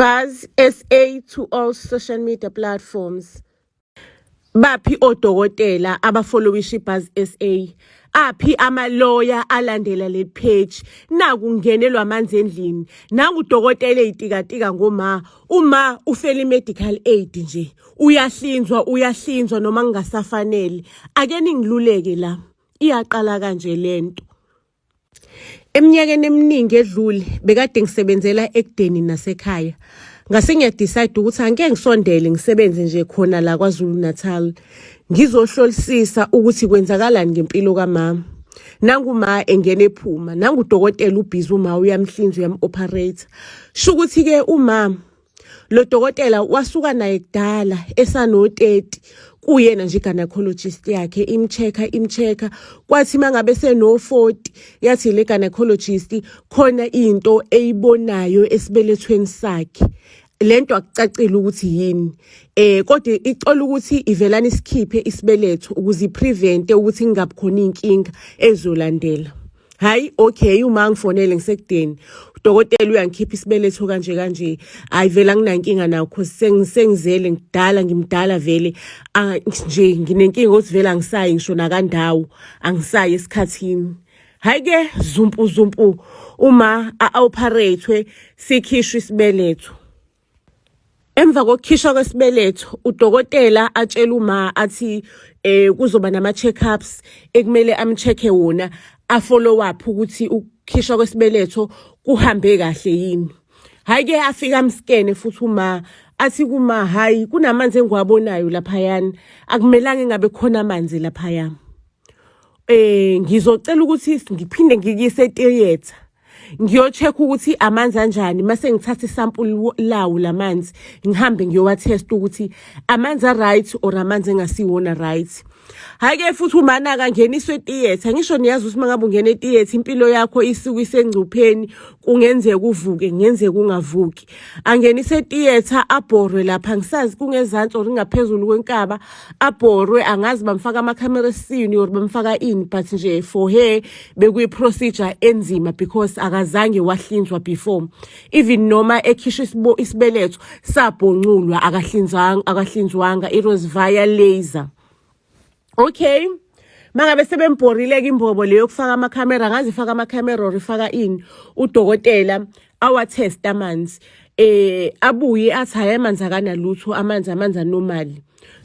Buzz SA to all social media platforms. Baphi odokotela abafollowisha iBuzz SA? Aphi amaloya alandela le page? Naku ngenelwa amanzi endlini. Nangu udokotela eyitikatika ngoma. Uma ufela i-medical aid nje. Uyahlinzwa, uyahlinzwa noma kungasafanele. Ake ningiluleke la. Iyaqala kanje lento. Eminyakeni eminingi edlule bekade ngisebenzela ekudeni nasekhaya. Ngase ngiyadecide ukuthi angike ngisondele ngisebenze nje khona la KwaZulu Natal. Ngizohlolisisa ukuthi kwenzakalani ngempilo kamama. Nangu ma engena ephuma, nangu udokotela ubhizi uma uyamhlinza uyam-operate. Sho ukuthi-ke umama Lo dokotela wasuka naye kudala esano-30 kuyena nje i-gynecologist yakhe imcheck-a imcheck-a kwathi mangabe seno-40 yathi le gynecologist khona into eyibonayo esibelethweni sakhe lento akucacile ukuthi yini kodwa icola ukuthi ivelana isikhiphe isibeletho ukuze iprevente ukuthi kungabi khona inkinga ezolandela. Hayi, okay, uma ngifonele ngisekudeni udokotela uyangikhipha isibeletho kanje kanje. Hayi vele anginankinga nawo cause sengizele ngidala ngimdala vele nje nginenkinga ukuthi vele angisayi ngisho nakandawo angisayi esikhathini. Hayi ke zumpu zumpu uma a-operate sikhishwe isibeletho. Emva kokukhishwa kwesibeletho udokotela atshela uma athi kuzoba nama check-ups ekumele amcheck-e wona a follow up ukuthi ukukhishwa kwesibeletho kuhambe kahle yini. Hayi ke afika amskene futhi uma athi kuma hayi kunamanzi engiwabonayo laphayana akumelanga engabe khona amanzi laphaya. Ngizocela ukuthi ngiphinde ngikuyise theatre ngiyo-check ukuthi amanzi anjani mase ngithatha isample lawo lamanzi ngihambe ngiyowa-test ukuthi amanzi a-right or amanzi engasiwona right. Hhayi-ke futhi umana angeniswe etheatre ngisho niyazi ukuthi uma ngabe ungena etheatre impilo yakho isuke isengcupheni kungenzeka uvuke kungenzeka ungavuki. Angenise etheatre abhorwe lapha ngisazi kungezansi or ngaphezulu kwenkaba abhorwe angazi bamfaka amakhamera esiswini or bamfaka ini but nje for her bekuyi-procedure enzima because akazange wahlinzwa before. Even noma ekhishwa isibeletho sabhonculwa akahlinzwanga akahlinzwanga it was via laser. Okay. Mangabe sebembhorile ke imbobo leyo kufaka amakhamera ngazi ifaka amakhamera or ifaka ini udokotela awa-test amanzi abuye athi hayi amanzi akanalutho amanzi amanzi anormal.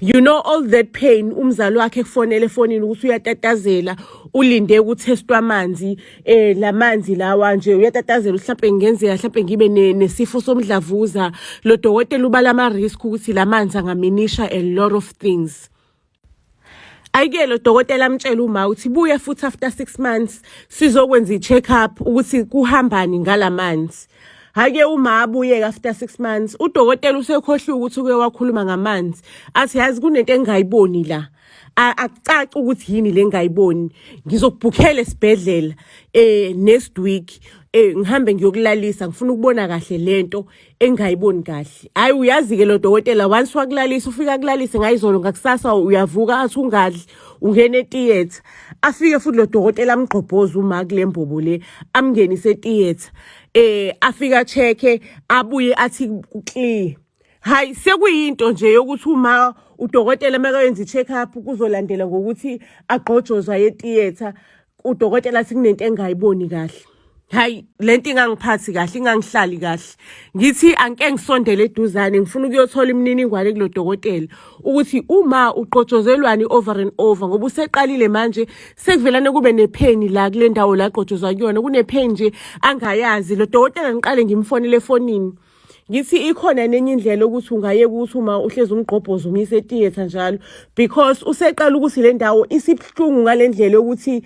You know all that pain umzali wakhe ekufonele efonini ukuthi uyatatazela ulinde ukuthestwa amanzi lamanzi lawa nje uyatatazela mhlawumbe ngenzeka mhlawumbe ngibe nesifo somdlavuza. Lo dokotela ubala ama risk ukuthi lamanzi angaminisha a lot of things. Ayike lo dokotela amtshela uma uthi buya futhi after 6 months sizokwenza i-check up ukuthi kuhambani ngalamanzi. Hhayi-ke uma abuye after 6 months udokotela usekhohliwe ukuthi uke wakhuluma ngamanzi athi yazi kunento engingayiboni la. Akucaci ukuthi yini le engingayiboni. Ngizokubhukhela esibhedlela next week ngihambe ngiyokulalisa ngifuna ukubona kahle lento engingayiboni kahle. Hayi uyazi-ke lo dokotela once wakulalisa ufika akulalise ngayizolo ngakusasa uyavuka athi ungadli ungena etheatre. Afike futhi lo dokotela amgqobhoze uma kule mbobo le amngenise etheatre. Afika check-e abuye athi clear. Hayi sekuyinto nje yokuthi uma udokotela makayenza i-check up kuzolandela ngokuthi agqojozwa etheatre udokotela athi kunento engayiboni kahle. Hayi lento ingangiphathi kahle ingangihlali kahle. Ngithi angike ngisondele eduzane ngifuna ukuyothola imininingwane kulo dokotela ukuthi uma uqotshozelwani over and over ngoba useqalile manje sekuvelane kube nepain la kule ndawo la gqotshozwa kuyona kunepain nje angayazi. Lo dokotela ngiqale ngimfonele efonini. Ngithi ikhona nenye indlela ukuthi ungayeka ukuthi uma uhlezi umgqobhozo umyise etheatre njalo because useqala ukuthi le ndawo isibuhlungu ngale ndlela yokuthi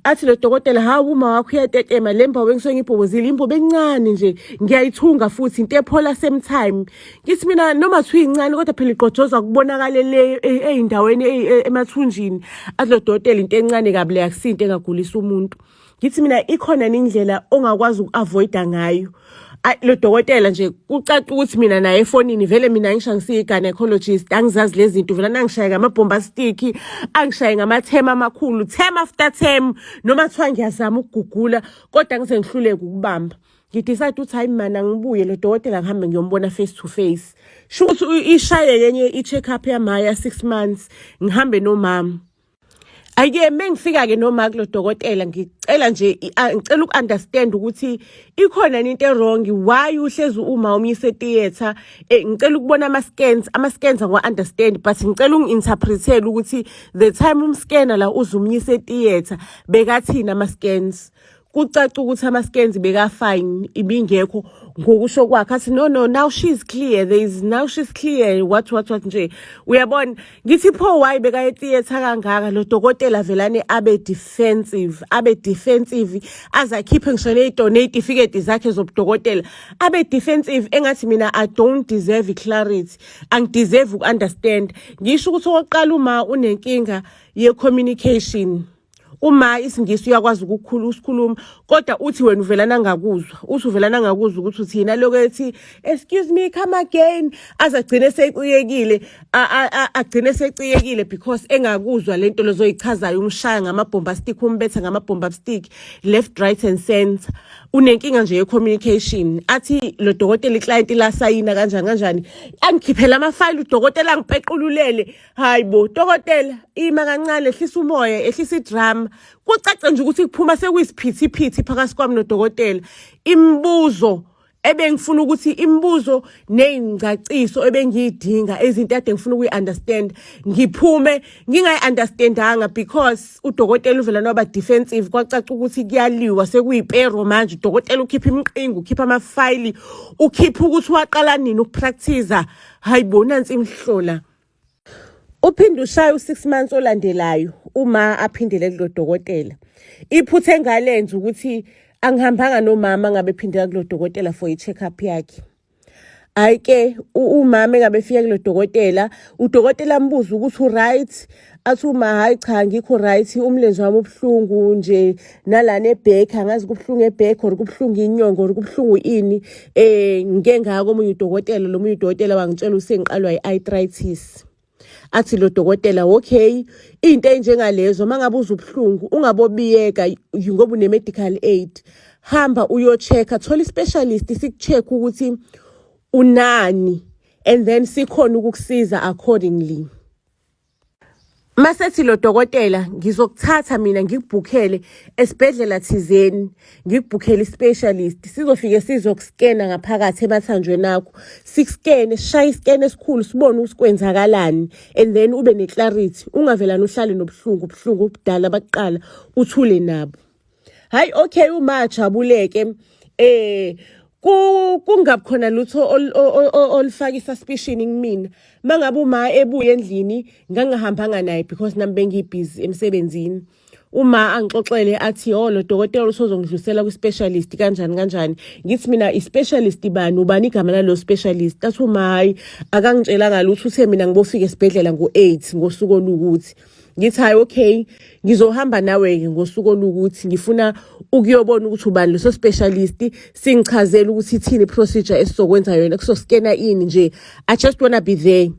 athi lo dokotela hawu uma wakho uyatetema le mbobo engisuke ngiyibhobozile imbobo encane nje ngiyayithunga futhi into ephola same time. Ngithi mina noma kuthiwa incane kodwa phela igqojozwa kubonakale le ey'ndaweni emathunjini. Athi lo dokotela into encane kabi le akusinto engagulisa umuntu. Ngithi mina ikhona nendlela ongakwazi uku-avoid-a ngayo. Lo dokotela nje kucaca ukuthi mina naye efonini vele mina ngisho angisiyi-gynecologist angizazi lezi zinto vele angishaye ngama-bombastic angishaye ngamathema amakhulu term after term noma kuthiwa ngiyazama ukugugula kodwa ngize ngihluleke ukubamba. Ngidecide ukuthi hayi mana, ngibuye lo dokotela, ngihambe ngiyombona face to face. Sho ukuthi ishaye yenye i-check up yamaya 6 months, ngihambe nomama. Ayike, mengifika-ke noma kulo dokotela, ngicela nje ngicela uku-understand ukuthi ikhona into e-wrong, why uhlezi uma umyise theatre. Ngicela ukubona ama-scans. Ama-scans angiwa-understand, but ngicela ungi-interpretele ukuthi the time umscanner la uze umyise theatre bekathini ama-scans. Kucaca ukuthi ama-scans beka-fine, ibingekho ngokusho kwakhe. Athi, No, now she's clear, there is, now she's clear," what what what nje, uyabona. Ngithi, "Pho why bekaye theatre kangaka?" Lo dokotela velane abe defensive, abe defensive, aze akhiphe ngisho ney'tifiketi zakhe zobudokotela, abe defensive engathi mina I don't deserve clarity, angideserve uku-understand. Ngisho ukuthi okokuqala uma unenkinga ye-communication, uma isiNgisi uyakwazi ukukhuluma, usikhuluma, kodwa uthi wena uvelana angakuzwa, uthi uvelana angakuzwa ukuthi uthina. Lokho ethi, "Excuse me, come again," aze agcine seciyekile, agcine seciyekile because engakuzwa lento lozoyichazayo. Umshaya ngama-bombastic, umbetha ngama-bombastic left, right and center. Unenkinga nje ye-communication. Athi lo dokotela, iclient lasayina kanjani kanjani, angikhiphela amafayili udokotela, angipeqululele. Hayi bo, dokotela, ima kancane, ehlisa umoya, ehlisa idrama. Kucace nje ukuthi kuphuma sekuyisiphithiphithi phakathi kwami nodokotela. Imibuzo ebengifuna ukuthi, imibuzo ney'ngcaciso ebengiyidinga, izinto ade ngifuna ukuyi-understand, ngiphume ngingayi-understandanga because udokotela uvela noba defensive. Kwacaca ukuthi kuyaliwa, sekuyipero manje. Udokotela ukhipha imiqingo, ukhipha amafayili, ukhipha ukuthi waqala nini ukupractice. Hayi bo, nansi imhlola. Uphinde ushaye u-6 months olandelayo, uma aphindele kulo dokotela. Iphutha engalenza ukuthi angihambanga nomama ngabe ephindela kulo dokotela for i-check-up yakhe. Hhayi-ke, umama engabe efika kulo dokotela, udokotela ambuze ukuthi u-right, athi uma, "Hhayi cha, angikho right, umlenze wami ubuhlungu nje nalana e-back, angazi kubuhlungu e-back or kubuhlungu inyongo or kubuhlungu ini. Ngike ngaya komunye udokotela, lo munye udokotela wangitshela usengiqalwa i-arthritis." Athi lo dokotela, "Okay, into ey'njengalezo, uma ngabe uzwa ubuhlungu ungabobiyeka ngoba une-medical aid, hamba uyo-check-a, thola i-specialist siku-check ukuthi unani and then sikhona ukukusiza accordingly." Masethi lo dokotela, "Ngizokuthatha mina ngikubhukhele esibhedlela thizeni, ngikubhukhele i-specialist, sizofike sizokuskena ngaphakathi emathanjweni akho, sikuskene, sishaye iscan esikhulu, sibone ukuthi kwenzakalani and then ube ne-clarity, ungavelane uhlale nobuhlungu, ubuhlungu obudala bakuqala uthule nabo." Hayi, okay, uma ajabuleke, kungabi khona lutho olufaka i-suspicion kumina. Mangabe uma ebuya endlini, ngangahambanga naye because nami bengibhizi emsebenzini. Uma angixoxele athi, "Oh, lo dokotela usozongidlulisela kwi-specialist kanjani kanjani." Ngithi mina, "I-specialist bani? Ubani igama lalo specialist?" Athi uma, "Hayi, akangitshelanga lutho, uthe mina ngibofika esibhedlela ngo-8 ngosuku olukuthi." Ngithi, "Hayi, okay, ngizohamba nawe-ke ngosuku olukuthi, ngifuna ukuyobona ukuthi ubani leso specialist, singichazele ukuthi ithini i-procedure esizokwenza yona, kuzoskena ini nje. I just wanna be there."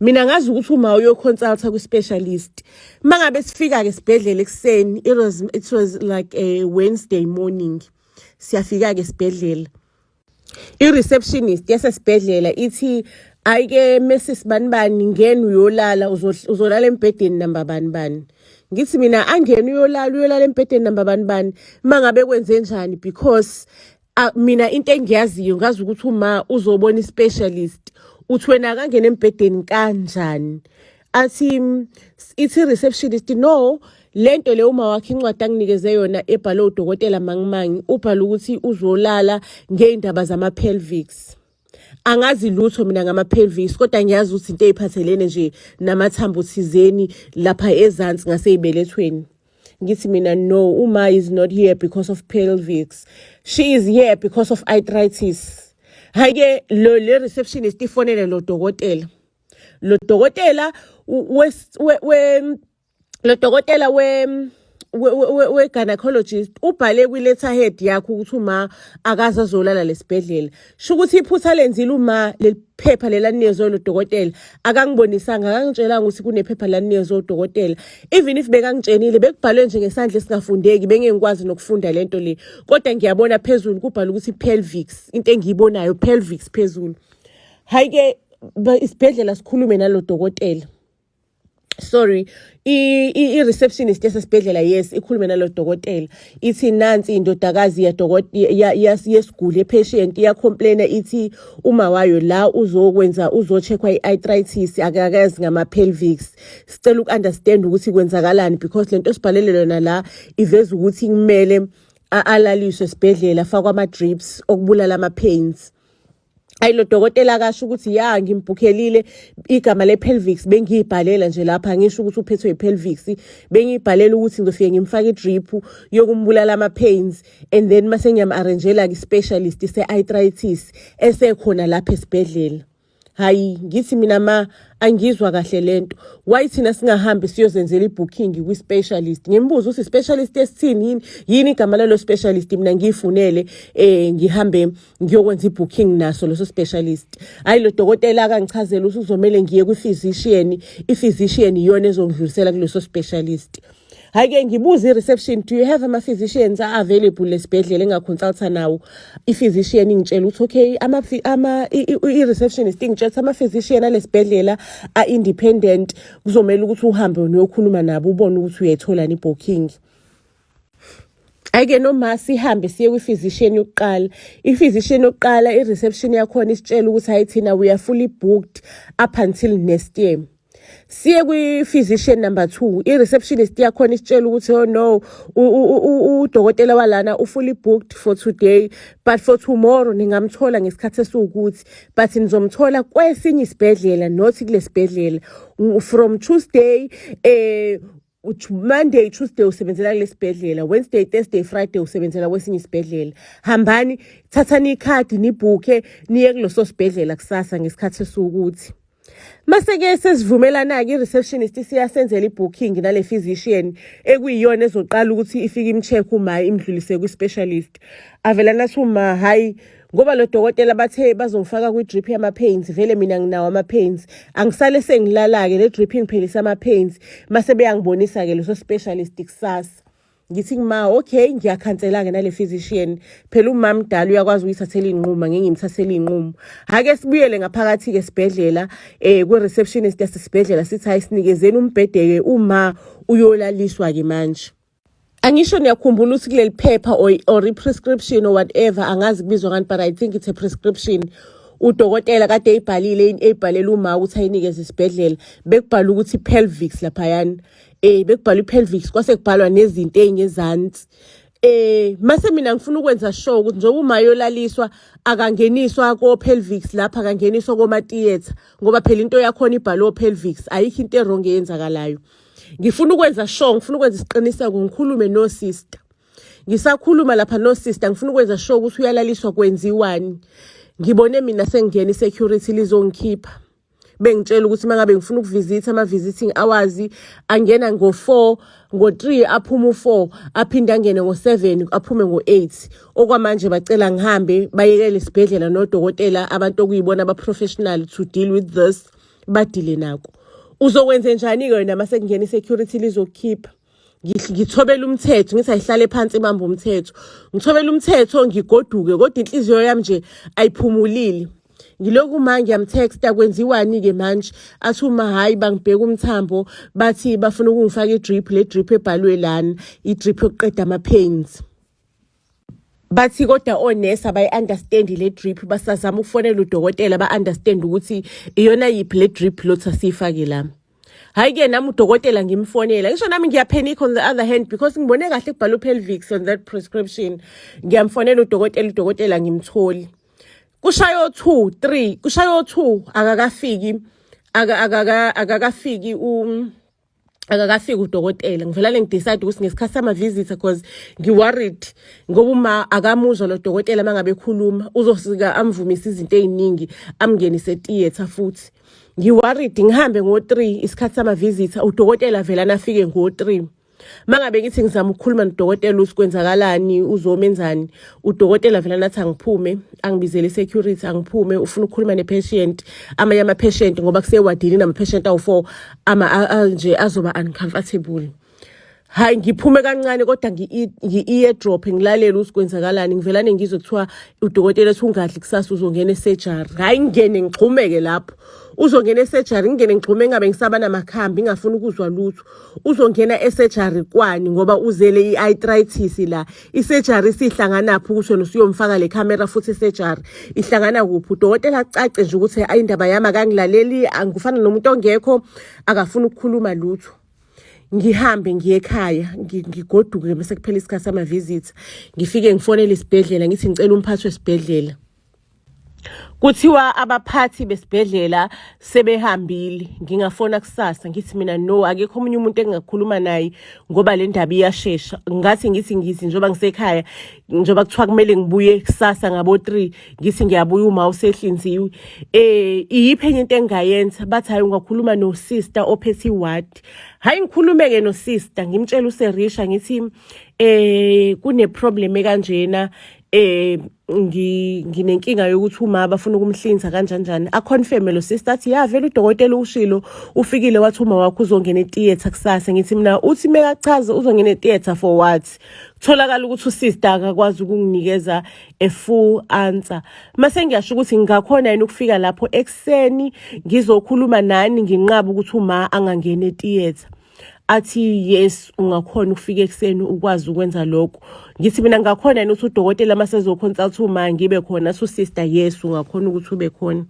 Mina ngazi ukuthi uma uyoconsulta kwi-specialist. Mangabe sifika-ke esibhedlela ekuseni, it was like a Wednesday morning, siyafika-ke esibhedlela, i-receptionist yasesibhedlela ithi, "Ayike, Mrs bani bani, ngena uyolala, uzolala embhedeni namba bani bani." Ngithi mina, "Angena uyolala, uyolala embhedeni namba bani bani mangabe kwenze njani? Because mina into engiyaziyo, ngazi ukuthi uma uzobona i-specialist, uthi wena akangena embhedeni kanjani?" Athi ithi receptionist, "No, lento le uma wakhe incwadi anginikeze yona ebhalwe udokotela Mangimangi, ubhala ukuthi uzolala ngey'ndaba zama-pelvics." Angazi lutho mina ngama-pelvis, kodwa ngiyazi ukuthi into ey'phathelene nje namathambo thizeni lapha ezansi ngasey'belethweni. Ngithi mina, "No, uma is not here because of pelvics, she is here because of arthritis." Hhayi-ke, lo le receptionist ifonele lo dokotela, lo dokotela we lo dokotela we We-gynecologist ubhale kwi-letterhead yakho ukuthi uma akaze azolala lesibhedlela. Sho ukuthi iphutha lenzile uma leli phepha lelanikezwe lo dokotela akangibonisanga, akangitshelanga ukuthi kunephepha lanikezwe udokotela. Even if bekangitshenile, bekubhalwe nje ngesandla esingafundeki, bengeke ngikwazi nokufunda lento le, kodwa ngiyabona phezulu kubhalwe ukuthi pelvics. Into engiyibonayo pelvics phezulu. Hayi-ke, isibhedlela sikhulume nalo dokotela, sorry, i-receptionist yasesibhedlela, yes, ikhulume nalo dokotela, ithi nansi indodakazi yesiguli, ye-patient, iyacomplaina, ithi uma wayo la uzokwenza, uzo-check-wa i-arthritis, akakazi ngama-pelvics. Sicela uku-understand ukuthi kwenzakalani, because lento esibhalele yona la iveza ukuthi kumele alaliswe esibhedlela, afakwe ama-drips okubulala ama-pains. Ayi, lo dokotela akasho ukuthi ya, ngimbhukhelile igama le-pelvics, bengiyibhalela nje lapha, ngisho ukuthi uphethwe i-pelvics, bengiyibhalela ukuthi ngizofike ngimfake i-drip yokumbulala ama-pains, and then mase ngiyam-arrangela-ke i-specialist se-arthritis esekhona lapha esibhedlela. Hayi, ngithi mina, ma, angizwa kahle lento. Why thina singahambi siyozenzela i-booking kwi-specialist? Ngimbuza ukuthi specialist esithini, yini yini igama lalo specialist, mina ngiyifunele, ngihambe ngiyokwenza i-booking naso leso specialist. Hayi, lo dokotela akangichazela ukuthi kuzomele ngiye kwi-physician, i-physician iyona ezongidlulisela kuleso specialist. Hayi-ke, ngibuza i-reception, "Do you have ama-physicians a-available esibhedlela engaconsulta nawo?" I-physician ingitshela ukuthi okay, i-receptionist ingitshela ukuthi ama-physician alesibhedlela a-independent, kuzomele ukuthi uhambe uyokhuluma nabo, ubone ukuthi uyayitholani i-booking. Ake noma sihambe siye kwi-physician yokuqala. I-physician yokuqala, i-reception yakhona isitshela ukuthi hayi, thina we are fully booked up until next year. Siye kwi-physician number 2, i-receptionist yakhona isitshela ukuthi oh no, udokotela walana u-fully booked for today, but for tomorrow ningamthola ngesikhathi esiwukuthi, but nizomthola kwesinye isibhedlela, not kulesibhedlela. From Tuesday, Monday, Tuesday usebenzela kulesibhedlela, Wednesday, Thursday, Friday usebenzela kwesinye isibhedlela. Hambani, thathani ikhadi, nibhukhe, niye kuleso sibhedlela kusasa ngesikhathi esiwukuthi. Mase-ke sesivumelana-ke, i-receptionist siyasenzela i-booking nale physician ekuyiyona ezoqala ukuthi ifike imcheck uma imdlulise kwi-specialist. Avela nathi uma, hayi, ngoba lo dokotela bathe bazongifaka kwi-drip yama-pains, vele mina nginawo ama-pains, angisale sengilala-ke, le drip ingiphelisa ama-pains, mase beyangibonisa-ke leso specialist kusasa. Ngithi kuma, okay, ngiyakhansela-ke nale physician. Phela umama mdala, uyakwazi ukuyithathela iy'nqumo, ngeke ngimthathele iy'nqumo. Hake sibuyele ngaphakathi-ke esibhedlela, kwi-receptionist yasesibhedlela, sithi hayi, sinikezeni umbhede-ke, uma uyolaliswa-ke manje. Angisho niyakhumbula ukuthi kuleli phepha or i-prescription or whatever, angazi kubizwa ngani, but I think it's a prescription, udokotela kade eyibhalile, eyibhalela uma ukuthi ayinikeze isibhedlela, bekubhala ukuthi pelvics laphayana. Bekubhalwa i-pelvics, kwase kubhalwa nezinto ey'ngezansi. Mase mina ngifuna ukwenza sure ukuthi njengoba uma yolaliswa, akangeniswa ko-pelvics lapha, akangeniswa koma-theatre, ngoba phela into yakhona ibhalwe pelvics, ayikho into e-wrong eyenzakalayo. Ngifuna ukwenza sure, ngifuna ukwenza isiqiniseko, ngikhulume no-sister. Ngisakhuluma lapha no-sister, ngifuna ukwenza sure ukuthi uyalaliswa, kwenziwani, ngibone mina sengingena i-security lizongikhipha, bengitshela ukuthi uma ngabe ngifuna ukuvisitha, ama-visiting hours angena ngo-4, ngo-3 aphume u-4, aphinde angene ngo-7, aphume ngo-8. Okwamanje bacela ngihambe, bayekele isibhedlela nodokotela, abantu okuyibona aba-professional to deal with this, badile nako. Uzokwenze njani-ke wena uma sekungena i-security lizokukhipha? Ngithobela umthetho, ngithi ayihlale phansi ibambe umthetho, ngithobela umthetho, ngigoduke, kodwa inhliziyo yami nje ayiphumulile. Ngilokhu ma ngiyamtexta, kwenziwani-ke manje? Athi uma, hhayi, bangibheka umthambo, bathi bafuna ukungifaka i-drip, le drip ebhalwe lana, i-drip yokuqeda ama-pains. Bathi kodwa onesi abayi-understandi le drip, basazama ukufonela udokotela ba-understand ukuthi iyona yiphi le drip lothi asiyifake la. Hhayi-ke, nami udokotela ngimfonela, ngisho nami ngiyapanic on the other hand, because ngibone kahle kubhalwe pelvics on that prescription. Ngiyamfonela udokotela, udokotela ngimtholi. Kushayo 2 3, kushayo 2, akakafiki, akakafiki akakafiki udokotela. Ngivelane ngidecide ukuthi ngesikhathi sama-visitor, 'cause ngi-worried ngoba uma akamuzwa lo dokotela uma ngabe ekhuluma, uzofika amvumise izinto ey'ningi, amngenise theatre futhi. Ngi-worried, ngihambe ngo-3, isikhathi sama-visitor, udokotela velane afike ngo-3. Mangabe ngithi ngizama ukukhuluma nodokotela ukuthi kwenzakalani, uzomenzani, udokotela vele nathi angiphume, angibizele i-security, angiphume, ufuna ukukhuluma ne-patient, amanye ama-patient ngoba kusewadini nama-patient awu-4 ama nje azoba uncomfortable. Hayi, ngiphume kancane kodwa ngi-eardrop, ngilalele ukuthi kwenzakalani. Ngivelane ngizwe kuthiwa udokotela ethi ungadli kusasa, uzongena e-surgery. Hhayi, ngingene ngixhumeke lapho, uzongena e-surgery, ngingene ngixhume, ngingabe ngisaba namakhambi, ngingafuni ukuzwa lutho. Uzongena e-surgery kwani ngoba uzele i-arthritis la? I-surgery sihlanganaphi ukuthi wena usuyomfaka le camera futhi i-surgery ihlangana kuphi? Udokotela acace nje ukuthi ayi, indaba yami akangilaleli, angifana nomuntu ongekho, akafuni ukukhuluma lutho. Ngihambe ngiye ekhaya, ngigoduke bese kuphela isikhathi sama-visits. Ngifike ngifonele isibhedlela, ngithi ngicela umphathi wesibhedlela. Kuthiwa abaphathi besibhedlela sebehambile, ngingafona kusasa. Ngithi mina no, akekho omunye umuntu engingakhuluma naye ngoba le ndaba iyashesha. Ngathi ngithi njengoba ngisekhaya, njengoba kuthiwa kumele ngibuye kusasa ngabo-3, ngithi ngiyabuya uma usehlinziwe, iyiphi enye into engingayenza? Bathi hayi, ungakhuluma no-sister ophethe iward. Hhayi, ngikhulume-ke no-sister, ngimtshela userisha, ngithi kune-problem ekanjena, nginenkinga yokuthi uma bafuna ukumhlinza kanjani njani. Aconfirme lo sister, athi ya, vele udokotela ushilo, ufikile wathi uma wakho uzongena e-theatre kusasa. Ngithi mina uthi mekachaza uzongena e-theatre for what? Kutholakala ukuthi usister akakwazi ukunginikeza a full answer. Mase ngiyasho ukuthi ngingakhona yini ukufika lapho ekuseni ngizokhuluma nani, nginqaba ukuthi uma angangena e-theatre. Athi yes, ungakhona ukufika ekuseni ukwazi ukwenza lokho. Ngithi mina ngingakhona yini ukuthi udokotela uma sezoconsult uma ngibe khona? Athi usister yes, ungakhona ukuthi ube khona.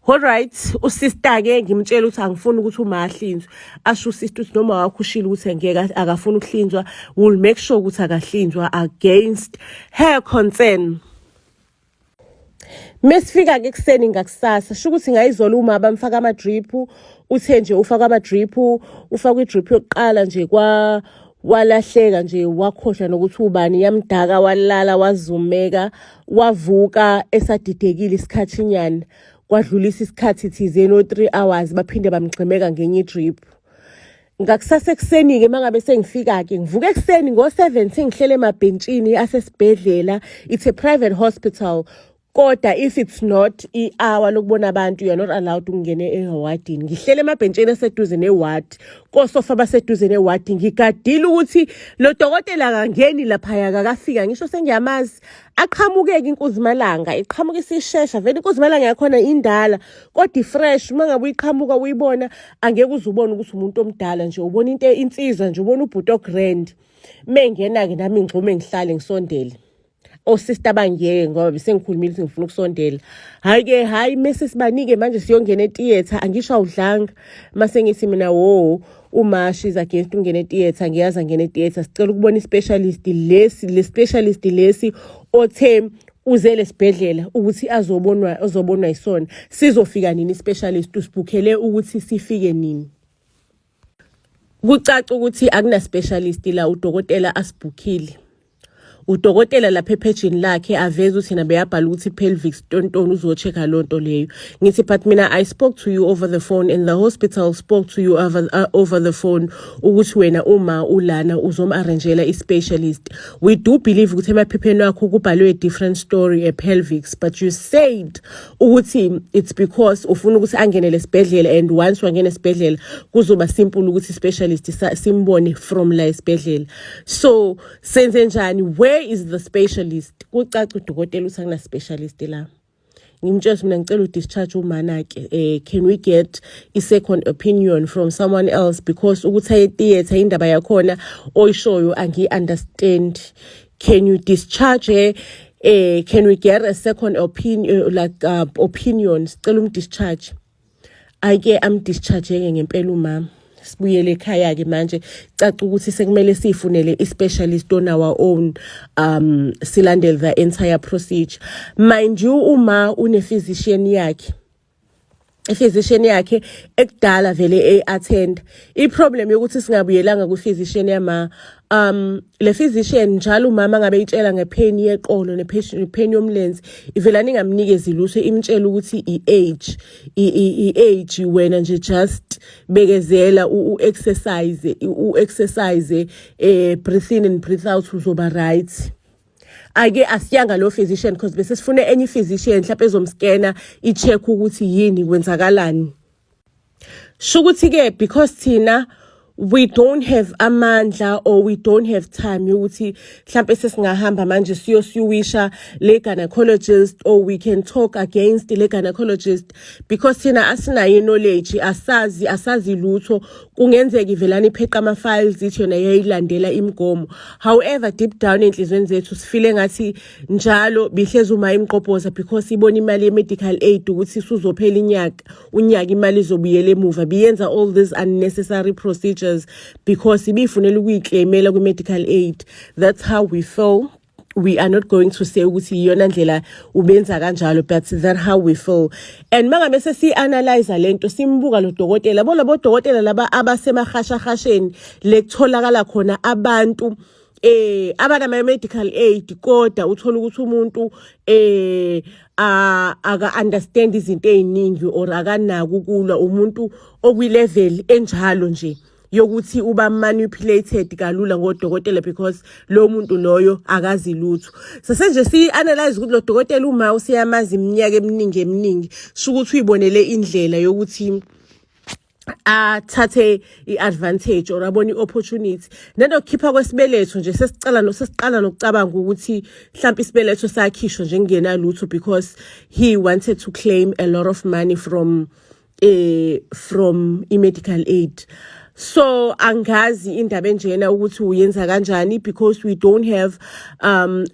Alright, usister-ke ngimtshela ukuthi angifuni ukuthi uma ahlinzwe. Asho usister ukuthi noma wakho ushilo ukuthi ngeke akafuni ukuhlinzwa, will make sure ukuthi akahlinzwa against her concern. Mesifika-ke ekuseni ngakusasa, sho ukuthi ngayizolo uma bamfaka ama-drip, uthe nje ufaka ama-drip, ufakwe i-drip yokuqala nje kwa walahleka nje, wakhohlwa nokuthi ubani, yamdaka, walala, wazumeka, wavuka esadidekile isikhathinyana. Kwadlulisa isikhathi thizeni o-3 hours, baphinde bamgximeka ngenye i-drip. Ngakusasa ekuseni-ke uma ngabe sengifika-ke, ngivuka ekuseni ngo-7, sengihlele emabhentshini asesibhedlela. It's a private hospital, kodwa if it's not i-hour lokubona abantu, you are not allowed ukungena ewadini. Ngihlele emabhentshini aseduze neward, kosofa abaseduze newadi, ngigadile ukuthi lo dokotela akangeni laphaya kakafika. Ngisho sengiyamazi, aqhamuke-ke inkunzimalanga, iqhamuka isishesha vele. Inkunzimalanga yakhona indala kodwa i-fresh. Uma ngabe uyiqhamuka uyibona, angeke uze ubone ukuthi umuntu omdala nje, ubona into insizwa nje, ubona ubhuti o-grand. Mengena-ke nami ngixhume, ngihlale, ngisondele, osista bangiyeke ngoba besengikhulumile ukuthi ngifuna ukusondela. Hhayi-ke, hhayi, mese sibanike manje siyongena etiyetha, angisho awudlanga. Mase ngithi mina wo, uma she's against ukungena etiyetha, ngiyazi angena etiyetha, sicela ukubona i-specialist lesi, le specialist lesi othe uzele esibhedlela ukuthi azobonwa, azobonwa yisona. Sizofika nini i-specialist? Usibhukhele ukuthi sifike nini? Kucaca ukuthi akuna specialist la udokotela asibhukhile. Udokotela lapha ephejini lakhe aveza ukuthi yena beyabhala ukuthi pelvic stontoni, uzo-check-a loo nto leyo. Ngithi but mina I spoke to you over the phone and the hospital spoke to you over the phone ukuthi wena uma ulana uzom-arrangela i-specialist. We do believe ukuthi emaphepheni wakho kubhalwe a different story, a pelvics, but you said ukuthi it's because ufuna ukuthi angene lesibhedlela and once wangena esibhedlela kuzoba simple ukuthi i-specialist simbone from la esibhedlela. So senze njani? Where is the specialist? Kucaca udokotela ukuthi akuna specialist la. Ngimtshela mina ngicela udischarge umana-ke, can we get i-second opinion from someone else, because ukuthi aye theatre, indaba yakhona oyishoyo angiyi-understand. Can you discharge her? Can we get a second opinion, like opinion? Sicela umdischarge. Ake amdischarge-ke ngempela umama, sibuyele ekhaya-ke. Manje caca ukuthi sekumele siyifunele i-specialist on our own, silandele the entire procedure. Mind you, uma une-physician yakhe, i-physician yakhe ekudala vele e-attend. I-problem yokuthi singabuyelanga kwi-physician yama Le physician, njalo umama ngabe itshela ngepain yeqolo nepain yomlenze, ivelana ingamnikezi lutho, imtshela ukuthi i-age, i-age wena nje, just bekezela, u-exercise, u-exercise, breathe in and breathe out, uzoba right. Ake asiyanga lo physician because bese sifune enye physician mhlawumbe ezomscana, i-check ukuthi yini, kwenzakalani. Shukuthi ke because thina we don't have amandla or we don't have time yokuthi mhlambe sesingahamba manje siyosuwisha le gynecologist or we can talk against le gynecologist, because thina asinayo knowledge, asazi lutho. Kungenzeka ivelana ipheqa ama files, ithi yona yayilandela imigomo. However, deep down enhlizweni zethu sifile ngathi njalo bihlezi uma imqobhoza because ibona imali ye-medical aid ukuthi suzophela inyaka, unyaka imali izobuyela emuva, biyenza all these unnecessary procedures because ibifunela ukuyiclaimela kwi-medical aid. That's how we feel. We are not going to say ukuthi iyona ndlela ubenza kanjalo, but that how we feel. And mangabe sesi-analyze lento, simbuka lo dokotela, bona bodokotela laba abasemahashahasheni lekutholakala khona abantu abanama medical aid, kodwa uthola ukuthi umuntu aka understand izinto eziningi or akanako ukulwa, umuntu okwi level enjalo nje yokuthi uba manipulated kalula ngodokotela because lo muntu loyo akazi lutho. Sase nje si-analyze ukuthi lo dokotela uma usiyamazi iminyaka eminingi eminingi, sho ukuthi uyibonele indlela yokuthi athathe i-advantage or abone i-opportunity. Nanokukhipha kwesibeletho nje, sesicala no sesiqala nokucabanga ukuthi mhlawumbe isibeletho sakhishwa nje kungenalutho because he wanted to claim a lot of money from i-medical aid. So angazi indaba enjena ukuthi uyenza kanjani because we don't have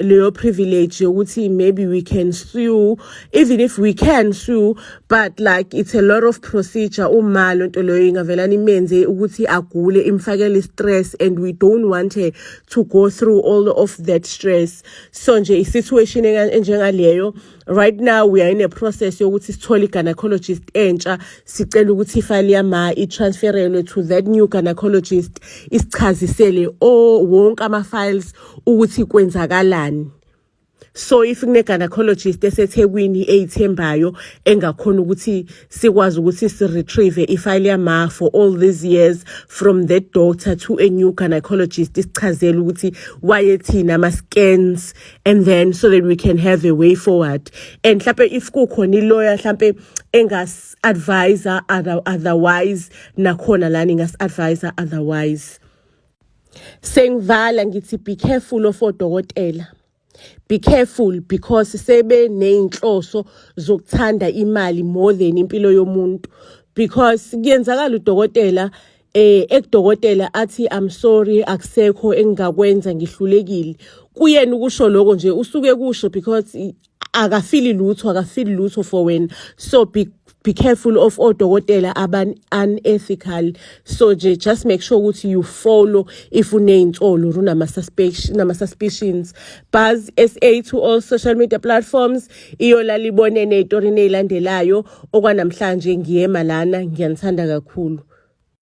leyo privilege yokuthi maybe we can sue. Even if we can sue, but like, it's a lot of procedure. Uma lo nto leyo ingavelana imenze ukuthi agule, imfakele stress, and we don't want her to go through all of that stress. So nje i-situation enjengaleyo, right now we are in a process yokuthi sithole i-gynecologist entsha. Sicela ukuthi ifile yama i-transferelwe to that new gynecologist, isichazisele o wonke ama-files ukuthi kwenzakalani. So if kune-gynecologist eseThekwini eyithembayo engakhona ukuthi sikwazi ukuthi si-retrieve ifile yama for all these years from that doctor to a new gynecologist, isichazele ukuthi wayethini ama-scans, and then so that we can have a way forward. And mhlampe if kukhona i-lawyer mhlampe engas-advisa otherwise, nakhona lana ingas-advisa otherwise. Sengivala ngithi be careful of odokotela. Be careful because sebeneyinhloso zokuthanda imali more than impilo yomuntu, because kuyenzakala udokotela ekudokotela athi, "I'm sorry, akusekho engingakwenza, ngihlulekile." Kuyena ukusho lokho nje usuke kusho because akafili lutho, akafili lutho for wena. So be careful of odokotela aba unethical. So nje just make sure ukuthi you follow if uney'nsolo or unama-suspicions. Buzz SA to all social media platforms. Iyolala ibonene ey'torini ey'landelayo. Okwanamhlanje ngiyema lana. Ngiyanithanda kakhulu.